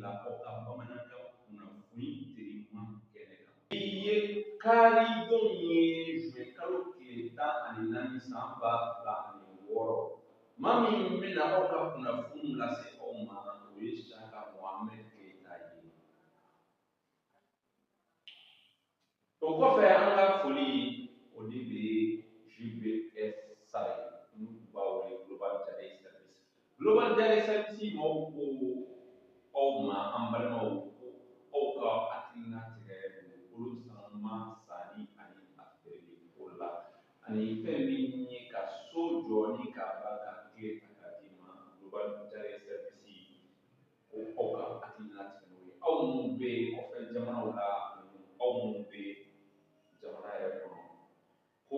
bila aw ka bamanankan kunnafoni teliman kɛnɛ kan. Bi ye kari don ye, zuwɛn kalo tile 14 san 2006. Maa min bɛna aw ka kunnafoniw lase aw ma, o ye Saka Mohamɛd Keyita ye. O kɔfɛ, an ka foli o de bɛ GBS Sale, n'u b'a wele Global Jade Service. Global Jade Service maaw ko aw ma, an balimaw, ko aw ka hakilina tigɛ dugukolo sanuman sanni ani a feereli ko la, ani fɛn min ye ka so jɔ ni ka ban ka tile ta k'a d'i ma. Global Jade Service ko aw ka hakilina tigɛ n'o ye, aw minnu bɛ kɔfɛ jamanaw la ani aw minnu bɛ jamana yɛrɛ kɔnɔ, ko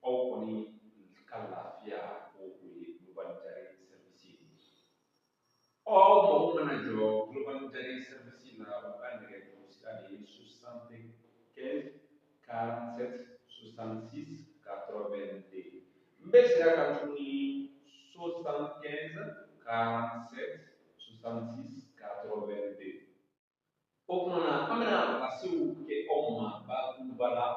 aw kɔni ka lafiya ko o ye Global Jade Service ye. Aw mago mana jɔ Global Jade Service la, u ka nɛgɛjuru sira de ye 75 47 66 82. N bɛ segin a kan tuguni, 75 47 66 82. O tuma na, an bɛna lasew kɛ aw ma bakuruba la.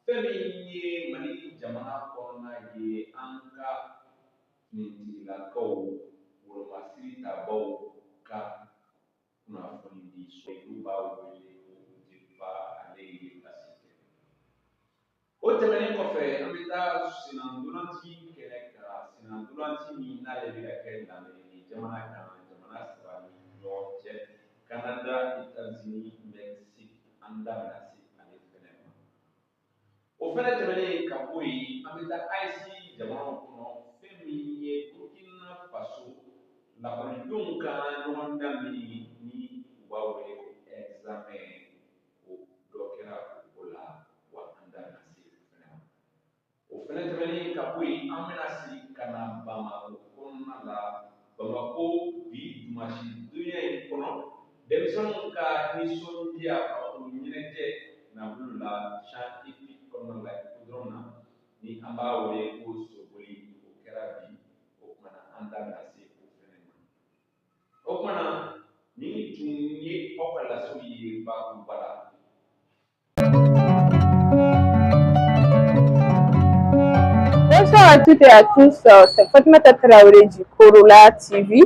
Fɛn min ye Mali jamana kɔnɔna ye, an ka finitigilakaw, wolomasiri tabaw ka kunnafoni di so, n'u b'a wele ko DIRPA, ale ye lase kɛ. O tɛmɛnen kɔfɛ, an bɛ taa sennantolaci kɛnɛ kan, sennantolaci min n'ale bɛ ka kɛ Lameriki jamana kan, jamana saba ni ɲɔgɔn cɛ, Canada, États-Unis, Mexique. An da bɛna se ale fɛnɛ ma. O fɛnɛ tɛmɛnen ka bɔ yen, an bɛ taa AES jamanaw kɔnɔ. Fɛn min ye Burkina Faso lakɔlidenw ka ɲɔgɔndan min ni u b'a wele ko examen, ko dɔ kɛra o ko la wa, an da bɛna se o fɛnɛ ma. O fɛnɛ tɛmɛnen ka bɔ yen, an bɛna segin ka na Bamakɔ kɔnɔna la. Bamakɔ bi dimasi donya in kɔnɔ, denmisɛnninw ka nisɔndiya, farikolo ɲɛnajɛ nabolo la, champ hippique kɔnɔna la, hippodrome na, ni an b'a wele ko soboli, o kɛra bi. O tuma na, an da bɛna se o fɛnɛ ma. O tuma na, nin tun ye aw ka lasew ye bakuruba la. Bonsoir à toutes et à tous, c'est Fatimata Traoré du Corolla TV.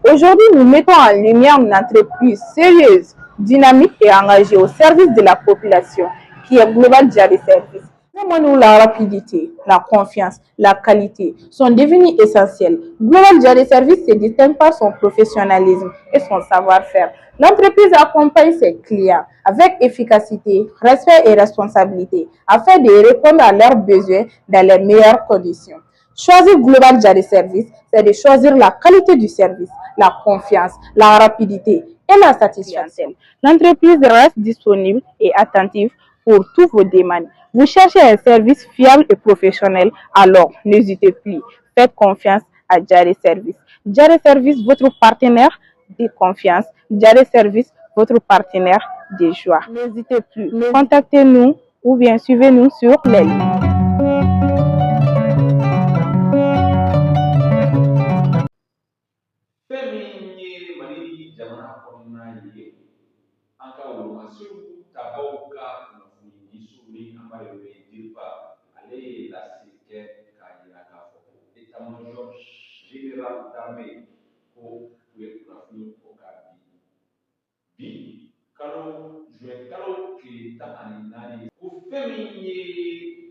Aujourd'hui, nous mettons en lumière une entreprise sérieuse, dynamique et engagée au service de la population, qui est Global Jari Service. Où la rapidité, la confiance, la qualité sont devenues essentielles, Global Jari Service se distingue par son professionnalisme et son savoir-faire. L'entreprise accompagne ses clients avec efficacité, respect et responsabilité afin de répondre à leurs besoins dans les meilleures conditions. Choisir Global Jari Service, c'est de choisir la qualité du service, la confiance, la rapidité et la satisfaction. L'entreprise reste disponible et attentive pour tous vos demandes. Vous cherchez un service fiable et professionnel, alors n'hésitez plus. Faites confiance à Jari Service. Jari Service, votre partenaire de confiance. Jari Service, votre partenaire de joie. N'hésitez plus. Contactez-nous ou bien suivez-nous sur les lignes. Fɛn min ye Mali jamana kɔnɔna ye, an ka wolomasiriw tabaw ka kunnafoni di so ni an b'a wele DIRPA, ale ye lase kɛ k'a yira k'a fɔ ko état major général d'armée ko u ye kunnafoni bɔ ka bi kalo juin kalo tile 14, ko fɛn min ye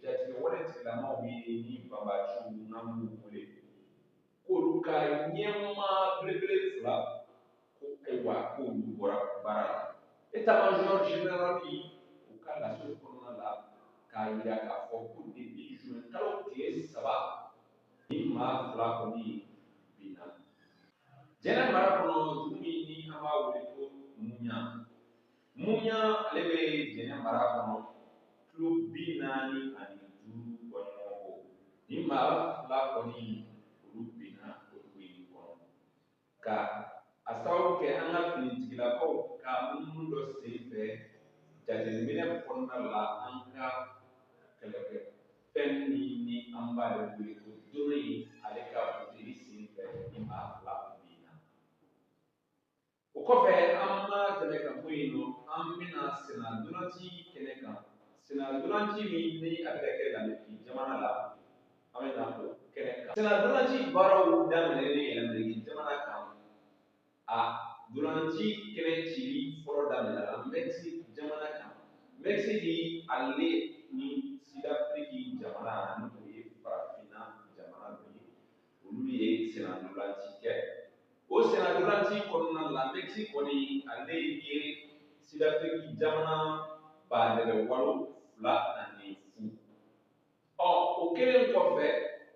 jatigɛwale tigilamaw ye ni banbaciw n'an b'u wele, k'olu ka ɲɛmaa belebele fila, ko ayiwa, k'olu bɔra baara la. État major général u ka laseli kɔnɔna la k'a yira k'a fɔ ko depuis juin kalo tile 3, ni maa fila kɔni binna Jɛnɛ mara kɔnɔ, dugu min ni an b'a wele ko Muɲa. Muɲa, ale bɛ Jɛnɛ mara kɔnɔ, kilo 45 bɔɲɔgɔnko. Ni maa fila kɔni, olu binna o dugu in kɔnɔ ka a sababu kɛ an ka finitigilakaw ka munumunu dɔ sen fɛ. Jateminɛ kɔnɔna la, an ka kɛlɛkɛ fɛn min ni an b'ale wele ko drone, ale ka buteli sen fɛ, ni maa fila binna. O kɔfɛ, an yen nɔ, an bɛna senna ntolanci kɛnɛ kan. Senna ntolanci min ni a bɛ ka kɛ Lameriki jamana la, an bɛna o kɛnɛ kan. Senna ntolanci baaraw daminɛlen Lameriki jamana kan, a ntolanci kɛnɛ cili fɔlɔ daminɛna Mexique jamana kan. Mexique ale ni Sud-Afrique jamana, ni o ye farafinna jamana dɔ ye, olu ye senna ntolanci kɛ. O senna ntolanci kɔnɔna la, Mexique kɔni ale ye Sud-Afrique jamana ba nɛgɛ walo 2-0. Ɔ, o kɛlen kɔfɛ,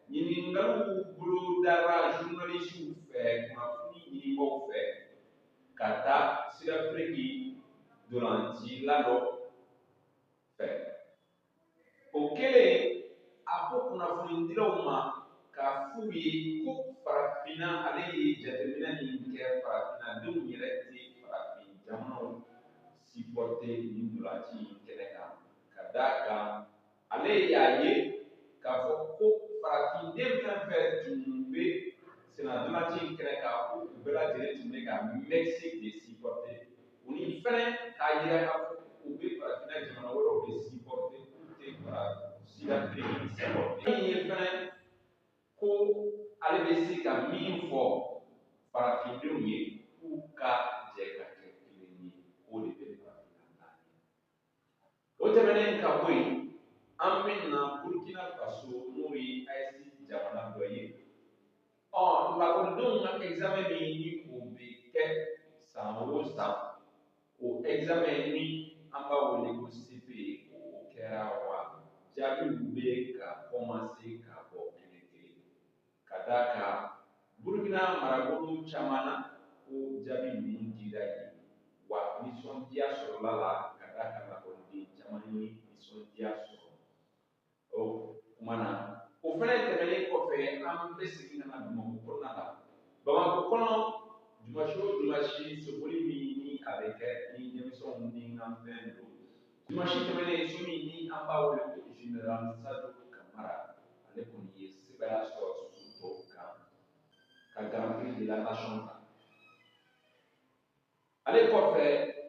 ɲininkaliw bolodara journalisiw fɛ, kunnafoni ɲinibaaw fɛ, ka taa Sud-Afrique ntolancila dɔ fɛ. O kɛlen, a ko kunnafonidilaw ma k'a f'u ye ko farafinna, ale ye jateminɛ min kɛ, farafinnadenw yɛrɛ tɛ farafin jamanaw supporter nin ntolanci in kɛnɛ kan, ka d'a kan ale y'a ye k'a fɔ ko farafinden fɛn fɛn tun bɛ senna ntolanci in kɛnɛ kan, ko u bɛɛ lajɛlen tun bɛ ka Mexique de supporter. U ni fɛnɛ k'a yira k'a fɔ u bɛ farafinna jamana wɛrɛw de supporter, k'u tɛ fara Sud-Afrique supporter. Min ye fɛnɛ ko ale bɛ se ka min fɔ farafindenw ye, k'u ka jɛ ka kɛ kelen ye, k'o de bɛ farafinna taa ɲɛ. O tɛmɛnen ka bɔ yen, an bɛ na Burkina Faso, n'o ye AES jamana dɔ ye. Ɔ, lakɔlidenw ka examen min ni o bɛ kɛ san o san, o examen ni an b'a wele ko CP, o kɛra wa jaabiw bɛ ka commencer ka bɔ kelen kelen, ka d'a kan Burkina marabolo caman na, ko jaabi ninnu dira yen wa nisɔndiya sɔrɔla la, ka d'a kan lakɔliden caman ye nisɔndiya sɔrɔ o kuma na. O fɛnɛ tɛmɛnen kɔfɛ, an bɛ segin ka na Bamakɔ kɔnɔna la. Bamakɔ kɔnɔ, dimanche o dimanche, soboli min ni a bɛ kɛ ni denmisɛnw ni ka fɛn don, dimanche tɛmɛnen, so min ni an b'a wele ko Général Sadio Kamara, ale kɔni ye sebaaya sɔrɔ so tɔw kan ka Grand Prix de la Nation ta. Ale kɔfɛ,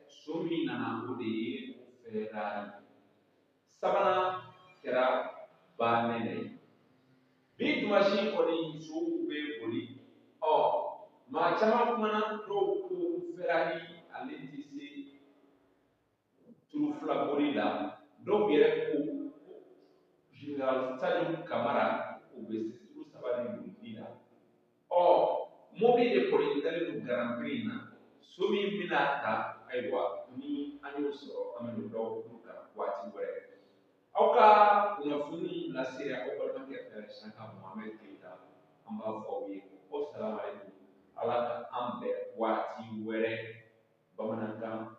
so min nana, o de ye Ferrari. Sabanan kɛra Banɛnɛ ye. Bi dimanche kɔni, sow bɛ boli. Ɔ, maa caman kumana, dɔw ko Ferrari ale tɛ se turu fila boli la, dɔw yɛrɛ ko Général Sadio Kamara o bɛ se turu saba de bolili la. Ɔ, mobili de kɔni dalen don Grand Prix in na, so min bɛna ta, ayiwa, ni an y'o sɔrɔ, an bɛ n'o dɔw tulo kan waati wɛrɛ. Aw ka kunnafoni lasera aw balimakɛ fɛ, Sanka Mohamɛd Keyita. An b'a fɔ aw ye ko salamu aleykum, Ala ka an bɛn waati wɛrɛ bamanankan.